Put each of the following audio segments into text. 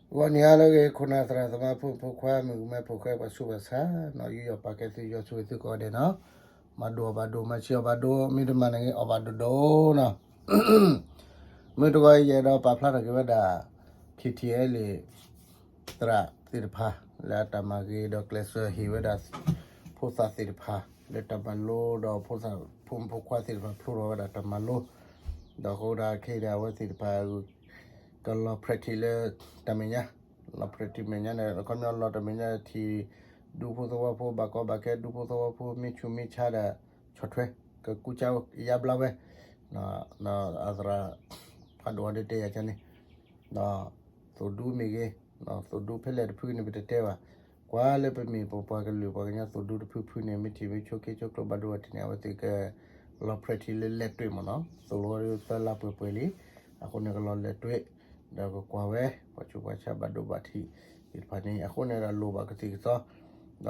ဂီၤနံၤဟါလၢအဂ့ၤ ခိၣ်နၢ်သရၣ်သမါဖိမုၣ်ဖိခွါ မုၣ်ကမဲဖိဃဲ ပှၤဆူးပှၤဆါနီၤ ယူးယီၣ်ပာ်ကဲသု ယွၤဆိၣ်ဂ့ၤသုကိးဂၤဒဲးနီၤ, မၤဒိၣ်အီၣ်ဘၣ်ဒိၣ် မၤဆံးအီၣ်ဘၣ်ဒိၣ် မ့ၢ်တမၤန့ၣ်ဂ့ၤ အီၣ်ဘၣ်ဒိၣ်ဒိၣ်နီၤ, မုၢ်တဂီၤအံၤ ယအဲၣ်ဒိးပာ်ဖျါထီၣ်က့ၤဝဲဒၣ် ခံထံၣ်အဲလံ သရၣ်သ့ၣ်တဖၣ် လၢအတၢ်မၤဂ့ၤဒီးကျဲးစၢးဟ့ၣ်ဝဲဒၣ် ဖိသၣ်သ့ၣ်တဖၣ် လၢတၢ်မၤလိဒီးဖိသၣ်ဖိမုၣ်ဖိခွါသ့ၣ်တဖၣ်ဖျိထီၣ်ဝဲဒၣ်တၢ်မၤလိ, ဒီးအဃိဒၣ်ခဲအံၤဒီးအဝဲသ့ၣ်တဖၣ် ကလီၤ practice လၢ တၢ်မဲာ်ညါ, လီၤ practice မဲာ်ညါန့ၣ် အခီပညီလီၤတၢ်မဲာ်ညါထံၣ် ဒူဖိသဝီဖိ ဘၣ်ကီဘၣ်ခဲ ဒူဖိသဝီဖိ မ့ၢ်ဆူးမ့ၢ်ဆါဒီး ဆီၣ်ထွဲ ကကူစါယါဘျါဝဲ, အသရၣ် ဖးဒိၣ်အီၤဒ်တဲယၤကန့ၣ် ဒီး သိၣ်ဒူမ့ၢ်ဂ့ၤ, သိၣ်ဒူဖဲလဲၣ်တဖုန့ၣ် ပတတဲဘၣ်, ကွၢ်လၢပမ့ၢ်ပပှၤကလုာ်ပှၤကညီသိၣ်ဒူတဖုဖုန့ၣ် မ့ၢ်ထံၣ်မ့ၢ်ဆိက့ဆိကျိဘၣ်ဒိဘၣ်ထံးန့ၣ် အဝဲသ့ၣ်က လီၤ practice လၢလဲၤတွ့မ့ၢ်နီၤ, သိၣ်လိသၢလါပှဲၤပှဲၤလံ, အဃိန့ၣ်ကလီၤလဲၤတွ့, ဒီးကကွၢ်ဝဲ ပှၤဆူးပှၤဆါဘၣ်ဒိဘၣ်ထံးသ့ၣ်တဖၣ်န့ၣ် အဃိန့ၣ်ဒီးလိၣ်ဘၣ်ကသံၣ်ကသီ, ဒီ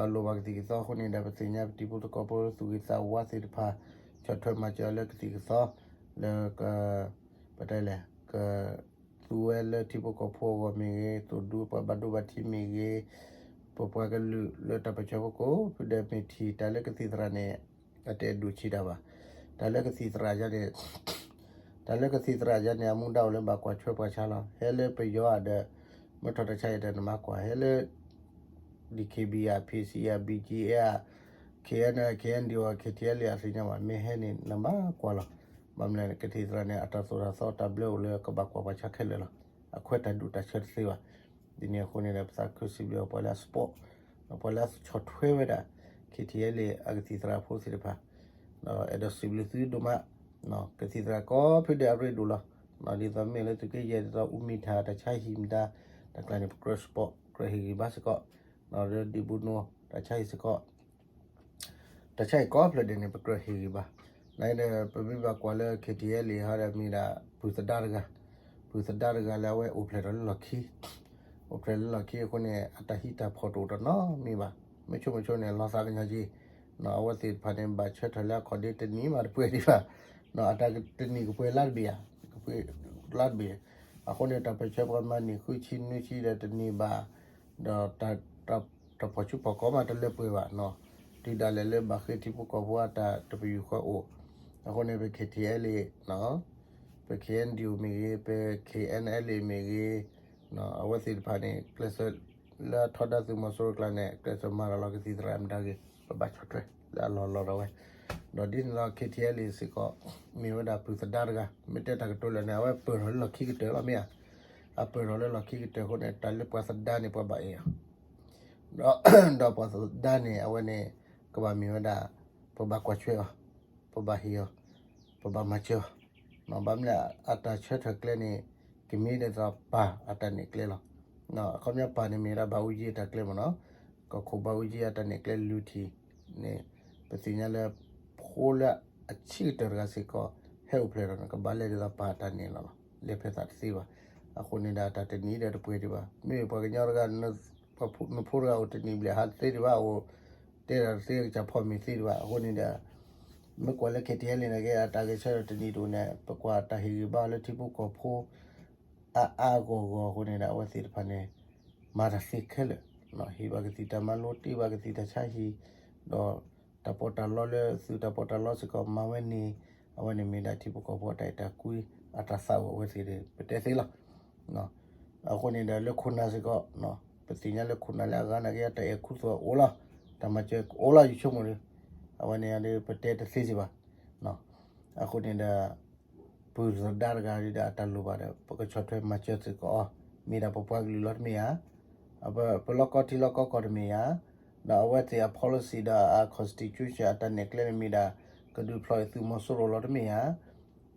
းလိၣ်ဘၣ်ကသံၣ်ကသီအဃိန့ၣ်ဒီး ပသ့ၣ်ညါပတံၤဖိသကိးဖိသူၣ်ဂ့ၤသးဝါသ့ၣ်တဖၣ် ဆီၣ်ထွဲမၤစၢၤလၢကသံၣ်ကသီ လၢ ပတဲလဲၣ် က သူဝဲလၢထံဖိကီၢ်ဖိအဂီၢ်မ့ၢ်ဂ့ၤ, သိၣ်ဒူပှၤဘၣ်ဒိဘၣ်ထံးမ့ၢ်ဂ့ၤ, ပပှၤကလုာ်လၢတၢ်ပၢၢ်ဆၢဖိကိး ဖုဒီးမ့ၢ်ထံၣ်တၢ်လၢကသံၣ်သရၣ်န့ၣ် အတအဲၣ်ဒိၣ်ဆံးတၢ်ဘၣ်. တၢ်လၢကသံၣ်သရၣ်ယါန့ၣ် တၢ်လၢကသံၣ်သရၣ်ယါန့ၣ် အမူဒါအိၣ်လၢဘၣ်ကွၢ်ဆွဲပှၤဆါလီၤ. ဟဲလၢပယီၤဧါဒီး မ့ၢ်ထီၣ်တၢ်ဆါအံၤဒီးနမၤကွၢ် ဟဲလၢ DKBA ဧါ PC ဧါ BGF ဧါ KNLA KNDO KTLA အသ့ၣ်ညါဘၣ် မ့ၢ်ဟဲန့ၣ် နဘၣ်ကွၢ်လီၤ. ဘၣ်မနုၤလဲၣ် ကသံၣ်သရၣ်န့ၣ် အတၢ်သိၣ်တၢ်သီတၢ်ဘျၢအိၣ်လၢကဘၣ်ကွၢ်ပှၤဆါခဲလၢာ်လီၤ. အခွဲးတၢ်ဒူၣ်တၢ်ဆၢတသ့ဘၣ်. ဒ်န့ၣ်အဃိန့ၣ်ဒီး ပသးခုစံးဘျုးပှၤလၢအ support ပှၤလၢအဆီၣ်ထွဲဝဲဒၣ် KTLA အကသံၣ်သရၣ်ဖိသ့ၣ်တဖၣ် ဒီးအဲၣ်ဒိးစံးဘျုးသုဒိၣ်မး, ကသံၣ်သရၣ်ကိးဖုဒဲးအရ့ဒိၣ်လီၤ. ဒ်သိးမ့ၢ်လၢသုးက့ယဲၢ် ဒ်သိးအူမံထၣ် တၢ်ဆါဟံၣ်မတၤ တၢ်ကျါန့ၣ် ပကြၢး support ကြၢးဟ့ၣ်ဂံၢ်ဘါစ့ၢ်ကီး, ဒီးဒံဘူနိ တၢ်ဆါဟံၣ်စ့ၢ်ကီး တၢ်ဆါဟံၣ်ကိးဖျၢၣ်ဒဲးန့ၣ် ပကြၢးဟ့ၣ်ဂံၢ်ဘါ. နဒီး ပမ့ၢ်ဘၣ်ကွၢ်လၢ KTLA ဟီဒီးမ့ၢ်ဒၣ် ပုၢ်သဒါတဂၤ, ပုၢ်သဒါတဂၤလၢအဝဲအိၣ်ဖျဲၣ်ထီၣ်လၢလီၢ်ခံ, အိၣ်ဖျဲၣ်လၢလီၢ်ခံအဃိန့ၣ် အတၢ်ဟံးတၢ်ဖီၣ်တအိၣ်တနီတမံၤဘၣ်. မ့ၢ်ဆိမ့ၢ်ဆိန့ၣ် လီၤသးကညီၤက့ၤ, အဝဲသ့ၣ်တဖၣ်န့ၣ် ဘၣ်ဆၢထၢၣ်လၢအခီၣ်ဒ့တနံၤမးတပှဲၤဒံးဘၣ်, အတၢ်တနံၤကပှဲၤလါတဘ့ၣ်ဧါ, ကပှဲၤလါတဘ့ၣ်. အဃိန့ၣ် တၢ်ပၢၢ်ဆၢပှၤမၤန့ၢ်ဃုဆံနွံဆံဒီးတနံၤဘၣ်, ဒီး တၢ်ပီၢ်ဆူပီၢ်ကီမးတလၢပှဲၤဘၣ်နီၤ, တုၤဒၣ်လဲာ်လၢဘၣ်ဃ့ထံဖိကီၢ်ဖိအတၢ်တပယူာ်ဃီအိၣ်, အဃိန့ၣ် ပ KTLA ပ KNDO မ့ၢ်ဂ့ၤ, ပ KNLA မ့ၢ်ဂ့ၤ, အဝဲသ့ၣ်တဖၣ်န့ၣ် ကျဲးစၢးလၢထီဒါသုးမီၤစိရိၤကျါန့ၣ် ကျဲးစၢးမၤတၢ်လီၤကသံၣ်သရၣ်မတၤဂ့ၤ ပဘၣ်ဆီၣ်ထွဲလၢအလီၢ်လီၤဒီးဝဲ, ဒီးဒ်န့ၣ်လီၤ KTLA စ့ၢ်ကီး မ့ၢ်ဝဲဒၣ်ပုၢ်သဒါတဂၤ မ့ၢ်တဲတၢ်ကတိၤလၢာ်န့ၣ် အဝဲပၢၢ်ထီၣ်လၢလီၢ်ခံကတၢၢ်လီၤမ့ၢ်ဧါ, အပၢၢ်ထီၣ်လၢလီၢ်ခံကတၢၢ်အဃိန့ၣ် တၢ်လၢပှၤသဒါန့ၣ် ပှၤဘၣ်အဲၣ်အီၤ ဒီး ဒီးပှၤသဒါန့ၣ် အဝဲန့ၣ် ကဘၣ်မ့ၢ်ဝဲဒၣ် ပဘၣ်ကွၢ်ဆွဲအီၤ, ပဘၣ်ဟ့ၣ်အီၤ, ပဘၣ်မၤစၢၤအီၤ, ဘၣ်မနုၤလဲၣ် အတၢ်ဆၢထၢၣ်ကျဲန့ၣ် ကမ့ၢ်ဒ်သိးပၢ်အတၢ်နဲၣ်ကျဲလီၤ. အခီပညီပၢ်န့ၣ်မ့ၢ်ဝဲဒၣ်ဘၣ်အူကၠံအတၢ်ကျဲမ့ၢ်နီၤ, ကီၢ်ခိၣ်ဘၣ်အူကၠံအတၢ်နဲၣ်ကျဲလွံၢ်ထံၣ်န့ၣ် ပသ့ၣ်ညါလၢ ဖိလၢအဆံးကတၢၢ်တဂၤစ့ၢ်ကီး ဟဲအိၣ်ဖျဲၣ်ထီၣ်န့ၣ် ကဘၣ်လဲၤဒ်သိးပၢ်အတၢ်နဲၣ်လီၤလီၤ. လဲၤဖဲသးတသ့ဘၣ်. အဃိန့ၣ်ဒီး တၢ်တနံၤဒီးတပှဲၤဒံးဘၣ်. မ့ၢ်ပှၤကညီတဂၤ နဖိတဂၤအိၣ်တနံၤဘျဲၣ်ဟးတသ့ဒံးဘၣ်, အိၣ်တဲဒၣ်တသ့ ကစၢ်ဖီမ့ၤသ့ဒံးဘၣ်. အဃိန့ၣ်ဒီး မ့ၢ်ကွၢ်လၢ KTLA န့ၣ်က့ အတၢ်ဂဲၤဆၢထၢၣ်တနံၤတအိၣ်န့ၣ် ပကွၢ်တၢ်ဟ့ၣ်ဂံၢ်ဘါလၢထံဖိကီၢ်ဖိ အါအါဂီၢ်ဂီၢ်အဃိန့ၣ်ဒီး အဝဲသ့ၣ်တဖၣ်န့ၣ် မၤတၢ်သ့ခဲလၢာ်, ဟ့ၣ်ဘၣ်ကသံၣ်တၢ်မၤလိ တ့ဘၣ်ကသံၣ်တၢ်ဆါဟံၣ်, ဒီးတၢ်ပီးတၢ်လီလၢသုးတၢ်ပီးတၢ်လီစ့ၢ်ကီးမၤဝဲန့ၣ်, အဝဲန့ၣ်မ့ၢ်ဒၣ်ထံဖိကီၢ်ဖိအတၢ်အဲၣ်တၢ်ကွံ အတၢ်သးအိၣ်အဝဲသ့ၣ် ပတဲသ့လီၤ. အဃိန့ၣ်ဒီးလၢခိၣ်နၢ်စ့ၢ်ကီး ပသ့ၣ်ညါလၢခိၣ်နၢ်လၢအဂၤနာ်က့ အတၢ်အဲၣ်ခူသူၣ်အိၣ်လီၤ, တၢ်မၤစၢၤအိၣ်လီၤ ယဆိကမိၣ်ဒီး, အဝဲန့ၣ်ဒီးပတဲတသ့စ့ၢ်ဘၣ်. အဃိန့ၣ်ဒီး ပုၢ်သဒါတဂၤဒီးအတၢ်လိၣ်ဘၣ်ဒီး ပကဆီၣ်ထွဲမၤစၢၤစ့ၢ်ကီးအီၤ, မ့ၢ်ဒၣ်ပပှၤကလုာ်လီၤတမ့ၢ်ဧါ, ပလီၢ်ကီထံလီၢ်ကီကီၢ်တမ့ၢ်ဧါ, ဒီးအဝဲသ့ၣ်အ policy ဒီးအ constitution အတၢ်နဲၣ်ကျဲန့ၣ်မ့ၢ်ဒၣ် ကဒုးဖျိးအီၤသုးမီၤစိရိၤလီၤတမ့ၢ်ဧါ,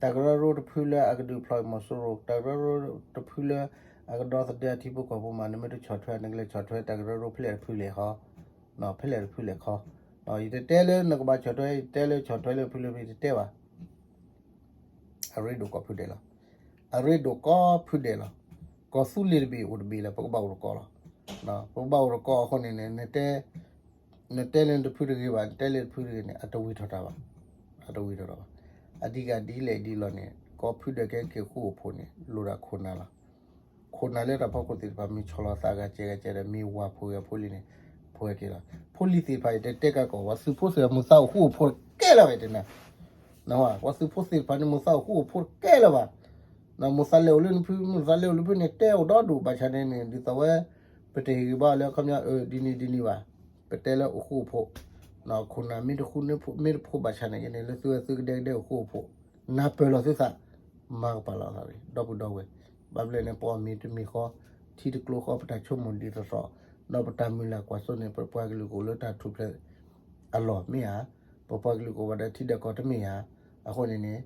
တၢ်ကရၢကရိတဖုလၢအကဒုးဖျိးအီၤမီၤစိရိၤ, တၢ်ကရၢကရိတဖုလၢ အကဒီသဒၢအထံဖိကီၢ်ဖိမး နမ့ၢ်တဆီၣ်ထွဲ နကလဲၤဆီၣ်ထွဲတၢ်ကရၢကရိဖဲလဲၣ်တဖုလဲၣ်ခီ, ဖဲလဲၣ်တဖုလဲၣ်ခီ, ယတတဲလၢနကဘၣ်ဆီၣ်ထွဲ ယတဲလၢဆီၣ်ထွဲလၢဖုလၢဖု ယတတဲဘၣ်. အရ့ဒိၣ်ကိးဖုဒဲးလီၤ. အရ့ဒိၣ်ကိးဖုဒဲးလီၤ. ကီၢ်သူလ့ၤတဘ့ၣ်အိၣ်တဘ့ၣ်လၢ ပကဘၣ်အိၣ်တကိးလီၤ. ပကဘၣ်အိၣ်တကိးအဃိန့ၣ်န့ၣ် နတဲလၢနတဖုတဂ့ၤဘၣ် နတဲလၢတဖုတဂ့ၤန့ၣ် အတဝံၤထီၣ်တၢ်ဘၣ်. အတဝံၤထီၣ်တၢ်ဘၣ်. အဓိကဒ်လဲၣ်ဒ်လဲၣ်န့ၣ် ကိးဖုဒဲးကဲက့ၤဃူအိၣ်ဖှိၣ်န့ၣ် လိၣ်ဒၣ်ခိၣ်နၢ်လီၤ. ခိၣ်နၢ်လၢတၢ်ဖီခိၣ်သ့ၣ်တဖၣ် မ့ၢ်ဆီၣ်လီၤသးဂၤကဲဂၤကဲဒီး မ့ၢ်ဝၤဖိဂၤဖိလံန့ၣ် ဖိက့ၤလီၤ. ဖိလံၤသ့ၣ်တဖၣ်အံၤ တတဲကၢ်ကီး ပှၤသုးဖိသ့ၣ်တဖၣ် မုၢ်သးအိၣ်ဃူအိၣ်ဖိးတကဲလၢၤဘၣ်တနၤ, ပှၤသုးဖိသ့ၣ်တဖၣ်န့ၣ် မုၢ်သးအိၣ်ဃူအိၣ်ဖိးတကဲလၢၤဘၣ်. မုၢ်သးလဲၤအိၣ်လၢနဖု မုၢ်သးလဲၤအိၣ်လၢဖုန့ၣ် တဲအိၣ်ဒီဒူၣ် ဘၣ်ဆၣ်န့ၣ်န့ၣ် ဒ်သိးဝဲ ပတဟ့ၣ်ဂံၢ်ဘါလၢအခီပညီ အၢ ဒ်န့ၣ်ဒ်န့ၣ်ဘၣ်. ပတဲလၢအိၣ်ဃူအိၣ်ဖိး, ခိၣ်နၢ်မ့ၢ်တဃူမ့ၢ်တဖိးဘၣ်ဆၣ်န့ၣ်က့န့ၣ် လၢသုဝဲသုကဒဲကဒဲအိၣ်ဃူအိၣ်ဖိး, နၢ်ပၢၢ်လီၤသုသး, မၤကပာ်လီၤသးရံၣ် ဒီပုၢ်ဒီဝဲၢ်, ဘၣ်ဘျဲၣ်န့ၣ် ပအီၣ်မ့ၤတမ့ၢ်ဃီ, ထံတကျိဃီ ပတၢ်ဆိကမိၣ်ဒ်သိးသိး, ဒီးပတၢ်မုၢ်လၢ်ကွၢ်စိန့ၣ် ပပှၤကလုာ်ကအိၣ်လၢတၢ်ထူၣ်ဖျဲးအလီၢ်မ့ၢ်ဧါ, ပပှၤကလုာ်ကအိၣ်ဘၣ်ဒီးထံဒီးကီၢ်တမ့ၢ်ဧါ, အဃိန့ၣ်န့ၣ်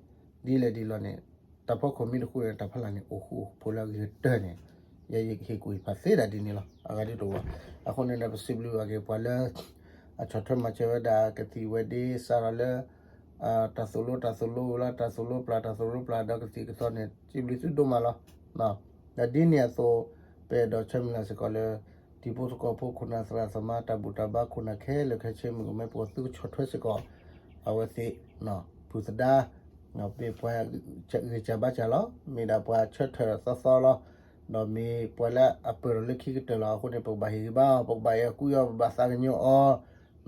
ဒ်လဲၣ်ဒ်လဲၣ်န့ၣ် တၢ်ဖီခိၣ်မ့ၢ်တဃူန့ၣ် တၢ်ဖီလာ်န့ၣ် အိၣ်ဃူအိၣ်ဖိးလၢအဂ့ၤကတၢၢ်န့ၣ် ယဲယဟ့ၣ်ကူၣ်ဟ့ၣ်ဖးသ့ဒၣ်ဒ်န့ၣ်လီၤ. အဂၤဒ်တအိၣ်ဘၣ်. အဃိန့ၣ်ဒီး ပစံးဘျုးဘၣ်က့ၤပှၤလၢ အဆီၣ်ထွဲမၤစၢၤဝဲဒၣ်ကသံၣ်ဝဲဒၣ် စးထီၣ်လၢ တၢ်သိၣ်လိတၢ်သိၣ်လိလၢ တၢ်သိၣ်လိပျၢ် တၢ်သိၣ်လိပျၢ်ဒီးကသံၣ်ကသီန့ၣ် စံးဘျုးသုဒိၣ်မးလီၤ. ဒီးဒ်န့ၣ်အသိး ပအဲၣ်ဒိးဆၢမုၢ်လၢ်စ့ၢ်ကီးလၢ တံၤဖိသကိးဖိ ခိၣ်နၢ်သရၣ်သမါ တၢ်ဘူၣ်တၢ်ဘါ ခိၣ်နၢ်ခဲလၢာ်ခဲဆ့ မုၣ်ကမဲဖိ သုကဆီၣ်ထွဲစ့ၢ်ကီး အဝဲသ့ၣ် ဖုသဒါ မ့ၢ်ပှၤဂံၢ်စၢ်ဘါစၢ်လီၤ. မ့ၢ်ဒၣ်ပှၤဆၢထၢၣ်သီသီလီၤ. ဒီးမ့ၢ်ပှၤလၢအပၢၢ်ထီၣ်လၢခံကတၢၢ်လီၤ. အဃိန့ၣ် ပကဘၣ်ဟ့ၣ်ဂံၢ်ဘါအီၤ, ပကဘၣ်အဲၣ်အီၤကွံအီၤ, ပဘၣ်သးကညီၤအီ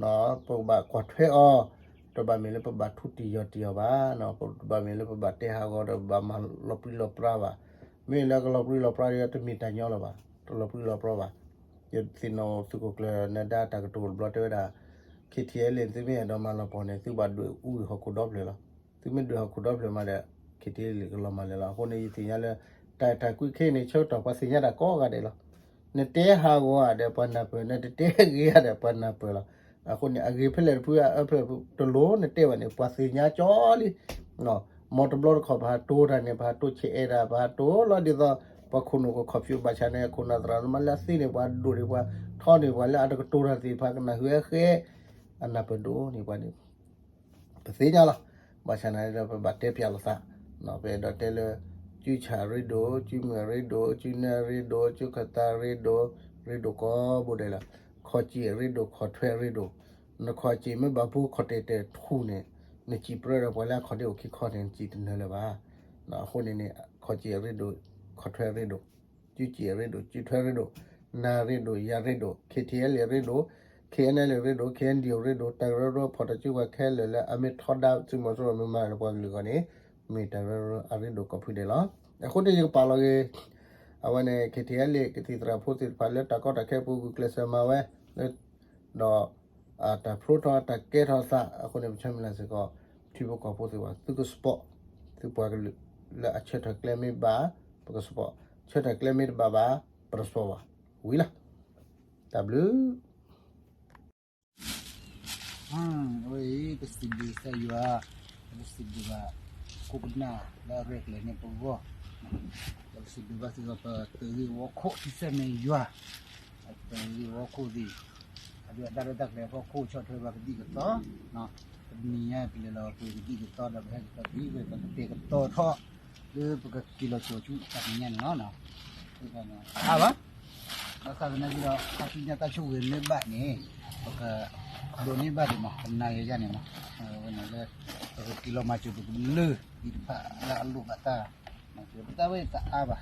ၤ, ပကဘၣ်ကွၢ်ထွဲအီၤ, တဘၣ်မ့ၢ်လၢပဘၣ်ထူတံၢ်ယီၢ်တံၢ်အီၤဘၣ်, တဘၣ်မ့ၢ်လၢပဘၣ်တဲဟးဂီၤဒီးပဘၣ်မၤလီၤပြံလီၤပြါဘၣ်. မ့ၢ်လၢကလီၤပြံလီၤပြါဒီးတမ့ၢ်တၢ်ညီလၢၤဘၣ်, တလီၤပြံလီၤပြါဘၣ်. ယသ့ၣ်နီၣ်သုးခိၣ်ကျၢၢ်နဒါတၢ်ကတိၤတဘျီတဲဝဲဒၣ် ခ့ထံအဲလ့ၣ် သုမ့ၢ်အဲၣ်ဒိးမၤလီၤပီၢ်န့ၣ် သုဘၣ်ဒွဲၣ်အူဂ့ၢ်ဟီၣ်ခိၣ်ဒီဖျၢၣ်လီၤ. သုမ့ၢ်ဒွဲၣ်ဟီၣ်ခိၣ်ဒီဖျၢၣ်မးဒီး ခ့ထံအဲလ့ၣ်ကလီၤမၢ်လၢာ်လီၤ. အဃိန့ၣ် ယသ့ၣ်ညါလၢ တၢ်အဲၣ်တၢ်ကွံခဲအံၤန့ၣ် ဆၢကတီၢ်ပှၤသ့ၣ်ညါတၢ်ကိးဂၤဒဲးလီၤ. နတဲဟးဂီၤဧါဒီးပှၤနၢ်ပၢၢ်, နတတဲဂ့ၤဧါဒီးပှၤနၢ်ပၢၢ်လီၤ. အဃိန့ၣ် အဂ့ၤဖဲလဲၣ်တဖု အအၢဖဲလဲၣ်တဖု တလိၣ်နတဲဘၣ်န့ၣ် ပှၤသ့ၣ်ညါကၠီလံ. မ်တဘျီတခီၣ် ပဟးတိၢ်တၢ်န့ၣ် ပဟးတိၢ်ဆဲးအဲၣ်တၢ် ပဟးတိၢ်လီၤဒ်သိး ပှၤခိၣ်နူာ်ကခီၣ်ဖၠူၣ်ဘၣ်ဆၣ်န့ၣ် ခိၣ်နၢ်သရၣ်သမါလၢအသ့န့ၣ် ပှၤဒိၣ်န့ၣ် ပှၤထီန့ၣ် ပှၤလၢအတကတိၤတၢ်သ့ၣ်တဖၣ် ကနၢ်ဟူအဃဲ အနၢ်ပၢၢ်ဒိၣ်န့ၣ်ပှၤန့ၣ် ပသ့ၣ်ညါလီၤ. ဘၣ်ဆၣ်နာ်ဒီး ပဘၣ်တဲပၠးလိာ်သး, ပအဲၣ်ဒိးတဲလၢ ကၠူဆၣ်အရ့ဒိၣ်, ကၠူမုၢ်အရ့ဒိၣ်, ကၠူနၢအရ့ဒိၣ်, ကၠူခၢၣ်သးအရ့ဒိၣ်, ရ့ဒိၣ်ကိးဘိဒဲးလီၤ. ခီၣ်စံၣ်အရ့ဒိၣ်, ခီၣ်ထွဲအရ့ဒိၣ်, နခီၣ်စံၣ်မ့ၢ်ဘၣ်ဖိခီၣ်တဲာ်တဲာ်ထူၣ်န့ၣ် နစံၣ်ပြၢဒီးပှၤလၢအခီၣ်ဒ့အိၣ်ခံခီန့ၣ် နစံၣ်တနၢၤလၢၤဘၣ်. အဃိန့ၣ်န့ၣ် ခီၣ်စံၣ်အရ့ဒိၣ်, ခီၣ်ထွဲအရ့ဒိၣ်, ကၠူစံၣ်အရ့ဒိၣ်, ကၠူထွဲအရ့ဒိၣ်, နၢ်အရ့ဒိၣ်, ယၤအရ့ဒိၣ်, ခ့ထံအဲလ့ၣ်အရ့ဒိၣ်, ခ့အဲလ့ၣ်အရ့ဒိၣ်, ခ့အဲဒံၣ်အရ့ဒိၣ်, တၢ်ကရၢကရိဖီၣ်တၢ်စုကဝဲၤခဲလၢာ်လၢ အမ့ၢ်ထီဒါသုးမီၤစိရိၤမ့ၢ်မၤလၢပှၤကလုာ်အဂီၢ်န့ၣ် မ့ၢ်တၢ်ကရၢကရိအရ့ဒိၣ်ကိးဖုဒဲးလီၤ. အဃိန့ၣ် ယကပာ်လီၤက့ၤ အဝဲန့ၣ် ခ့ထံအဲလ့ၣ် ကသံၣ်သရၣ်ဖိသ့ၣ်တဖၣ်လၢတၢ်ကီတၢ်ခဲပူၤ ဂုာ်ကျဲးစၢးမၤဝဲ ဒီး တၢ်ဖျိထီၣ်တၢ်ကဲထီၣ်သးအဃိန့ၣ် ပဆၢမုၢ်လၢ်စ့ၢ်ကီး ထံဖိကီၢ်ဖိသ့ၣ်တဖၣ် သုက support သုပှၤကလုာ်လၢအဆၢထၢၣ်ကျဲမ့ၢ်ဘၣ် ပက support, ဆၢထၢၣ်ကျဲမ့ၢ်တဘၣ်ဘၣ် ပတ support ဘၣ် ဝံၤလီၤ. တၢ်ဘျုး အဝဲအံၤ ပစံးဘျုးကစၢ်ယွၤ, ပစံးဘျုးဘၣ် ခိၣ်ပနၢ်လၢအရဲၣ်ကျဲၤန့ၢ်ပဂီၢ်, ဒီးပစံးဘျုးဘၣ်စ့ၢ်ကီး ပသုးဂ့ၢ်ဝီခိၣ် ကစၢ်မ့ၢ်ယွၤ, ပသုးဂ့ၢ်ဝီခိၣ်သ့ၣ် အဒုးအဒါလၢတၢ်ကျဲၤအဖီခိၣ် ဆီၣ်ထွဲဘၣ်ကသံၣ်ကသီ, တနံၤညါပလဲၤလီၤပှ့ၤကသံၣ်ကသီဒီး ပဟဲက့ၤကီၢ်ပူၤ ပကတဲာ်ကတီၤထီၣ် လၢပကက့ၤလီၤကၠီၤဆူတနံၤညါန့ၣ်လီၤ. အါဘၣ်, ဘၣ်ဆၣ်သနာ်က့ဒီး ခါဆူညါတၢ်ဆိၣ်ဂ့ၤမ့ၢ်ဘၣ်န့ၣ် ပကဒိးန့ၢ်ဘၣ်ဒံးမး ပနၤယၤယၤန့ၣ်မး, ဝဲန့ၣ်လၢ ပကက့ၤလီၤမၤစၢၤပကလုာ်သ့ၣ်တဖၣ်လၢအလိၣ်ဘၣ်တၢ် ပတၢ်ဝဲတအါဘၣ်,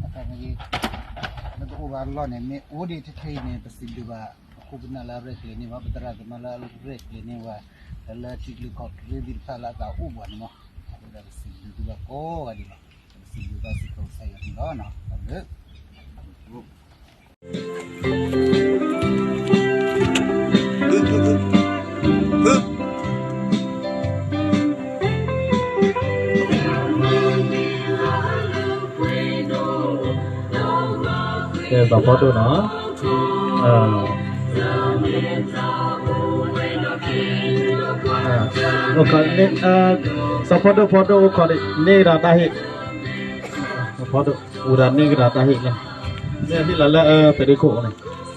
အတၢ်မ့ၢ်ဂ့ၤ လၢတအိၣ်ဘၣ်အလီၢ်န့ၣ် မ့ၢ်အိၣ်ဒံးထဲထဲအံၤန့ၣ် ပစံးဘျုးဘၣ် ပခိၣ်ပနၢ်လၢအရဲၣ်ကျဲၤန့ၢ်ဝဲ ပသရၣ်သမါလၢအရဲၣ်ကျဲၤန့ၢ်ဝဲ လၢထံချၢကီၢ်ချၢသ့ၣ်တဖၣ်လၢအသးအိၣ်ပှၤန့ၣ်မး, အဃိဒီးပစံး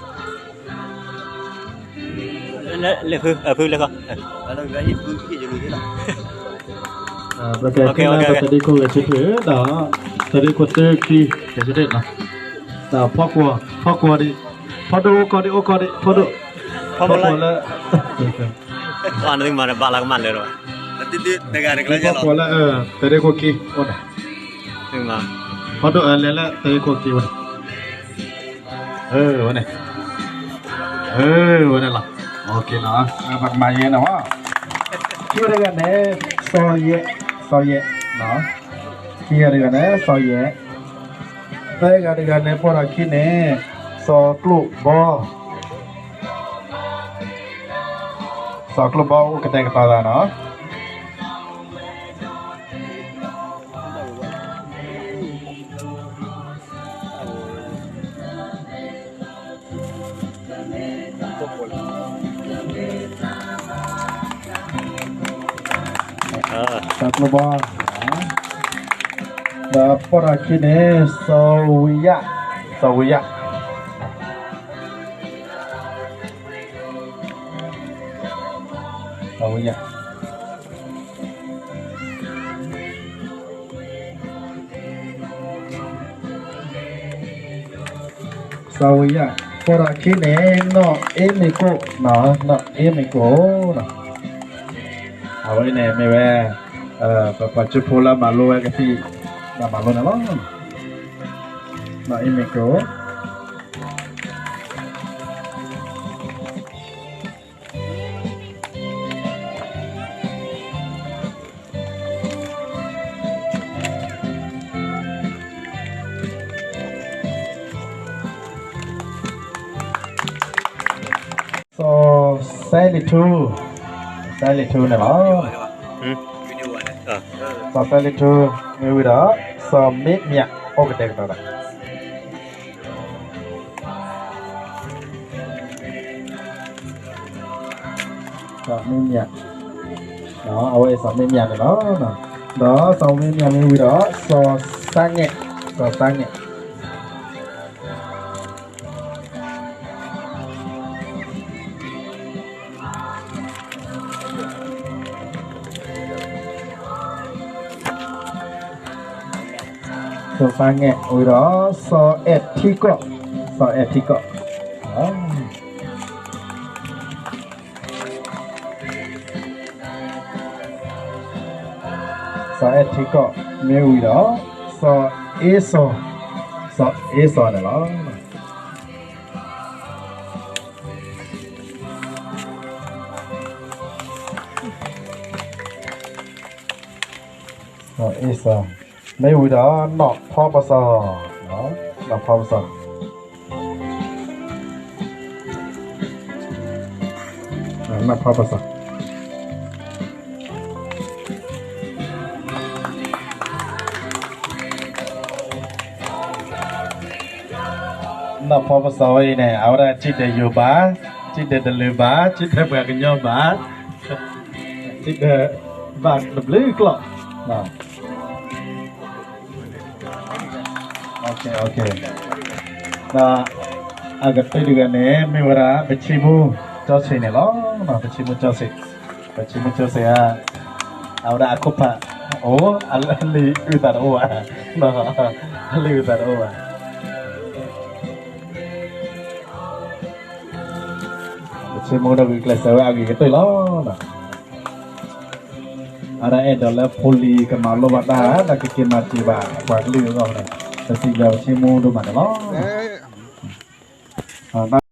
ဘျုးသုဘၣ်ကိးဂၤဒဲးလီၤ. ပစံးဘျုးဘၣ်စ့ၢ်ကီးကစၢ်ယွၤန့ၣ်လီၤ. တၢ်ဘျုး ကဲ ပှၤဖီဒိၣ်နီၤ, အိၣ်ခိးန့ၣ်, စီၤဖီဒိၣ် ဖီဒိၣ်အိၣ်ခိးန့ၣ် န့ၢ်ကဒီးတၢ်ဟ့ၣ်, ဖီဒိၣ် အိၣ်ဒီးန့ၢ်ကဒီးတၢ်ဟ့ၣ်လီၤ, မ့ၢ်ဟ့ၣ်လီၤလၢ ပဒ့ခိၣ်န့ၣ် လၢဖု ဖုလၢခီ, ပကဲခဲလၢာ် ပတဒ့ခိၣ်ဂဲၤဆၢထၢၣ်ဒီး တဒ့ခိၣ်တၢခံ ဂဲၤဆၢထၢၣ်နီၤ, ဒီးဖီကွီၢ် ဖီကွီၢ်ဒံး, ဖီဒိၣ်အိၣ်ခိးဒံး အိၣ်ခိးဒံး ဖီဒိၣ်, ဖီကွီၢ်လၢ ဖီကွီၢ်လၢ တဒ့ခိၣ်ခံ အိၣ်ဒီး အဒိၣ်အလဲၤလၢသုးခိၣ်က့ၤဝဲ, အဝဲန့ၣ်, အဝဲန့ၣ်လီၤ, ပကမၤယဲနီၤ, ခံဂၤတဂၤန့ၣ်, စီၤယဲ, စီၤယဲ, ခံဂၤတဂၤန့ၣ် စီၤယဲ, သၢဂၤတဂၤန့ၣ် ပိာ်ထီၣ်ခံန့ၣ်, စီၤကျိၣ်ဘီ စီၤကျိၣ်ဘီအိၣ်ကတဲာ်ကတီၤသးနီၤ. စီၤကျိၣ်ဘီ, ဒီးပိာ်ထီၣ်ခံန့ၣ် စီၤဝံၤယၣ်, စီၤဝံၤယၣ်, စီၤဝံၤယၣ် စီၤဝံၤယၣ်, ပိာ်ထီၣ်ခံန့ၣ် နီၢ်အ့မ့ၤကိၣ်, နီၢ်အ့မ့ၤကိၣ်, အဝဲန့ၣ်မ့ၢ်ဝဲ ပပှၤကၠိဖိလၢအမၤလိဝဲကသံၣ် လၢအမၤလိန့ၣ်လီၤ. နီၢ်အ့မ့ၤကိၣ် စီၤစဲလံထူ, စဲလံထူန့ၣ်လီၤ. စီၤစဲလံထူ, မ့ၢ်ဝံၤဒီး စီၤမ့မၠး အိၣ်ကတဲာ်ကတီၤဒီး စီၤမ့မၠး, အဝဲစီၤမ့မၠးန့ၣ်လီၤ. ဒီးစီၤမ့မၠးမ့ၢ်ဝံၤဒီး စီၤစါငဲး, စီၤစါငဲး စီၤစါငဲးဝံၤဒီး စီၤအဲၣ်ထံကီၢ်, စီၤအဲၣ်ထံကီၢ်, စီၤအဲၣ်ထံကီၢ်မ့ၢ်ဝံၤဒီး စီၤအ့စီၤ, စီၤအ့စီၤန့ၣ်လီၤ. စီၤအ့စီၤ, မ့ၢ်ဝံၤဒီး နီၢ်ဖီပစီၤ, နီၢ်ဖီပစီၤ, နီၢ်ဖီပစီၤ နီၢ်ဖီပစီၤဝဲအံၤန့ၣ် အဝဲဒၣ်စံၣ်တဲၤယိၤဘၣ်, စံၣ်တဲၤတလၢၤဘၣ်, စံၣ်တဲၤပှၤကညီဘၣ်, စံၣ်တဲၤဘၣ်တဘျုးကျိာ်, ဒီးအကတၢၢ်တဂၤန့ၣ် မ့ၢ်ဝဲဒၣ် ပဆံမူကၠီဆံးန့ၣ်လီၤ. ပဆံမူကၠီဆံး, ပဆံမူကၠီဆံးဧါ, အဝဲဒၣ်အခိၣ်ဖးအိၣ်, အလံာ်အုၣ်သးတအိၣ်ဘၣ်, အလံာ်အုၣ်သးတအိၣ်ဘၣ်. ပဆံမူဒီးဂုာ်ကျဲးစၢးဝဲအဂ့ၤကတၢၢ်လီၤ. အဝဲဒၣ်အဲၣ်ဒိးလၢဖိလံၤကမၤလိဘၣ်တၢ် ဒီးကက့ၤမၤတ့ၢ်ဘၣ်ပှၤကလုာ်အဂီၢ်န့ၣ် ပစံးဘျုးပဆံမူဒိၣ်မးန့ၣ်လီၤ.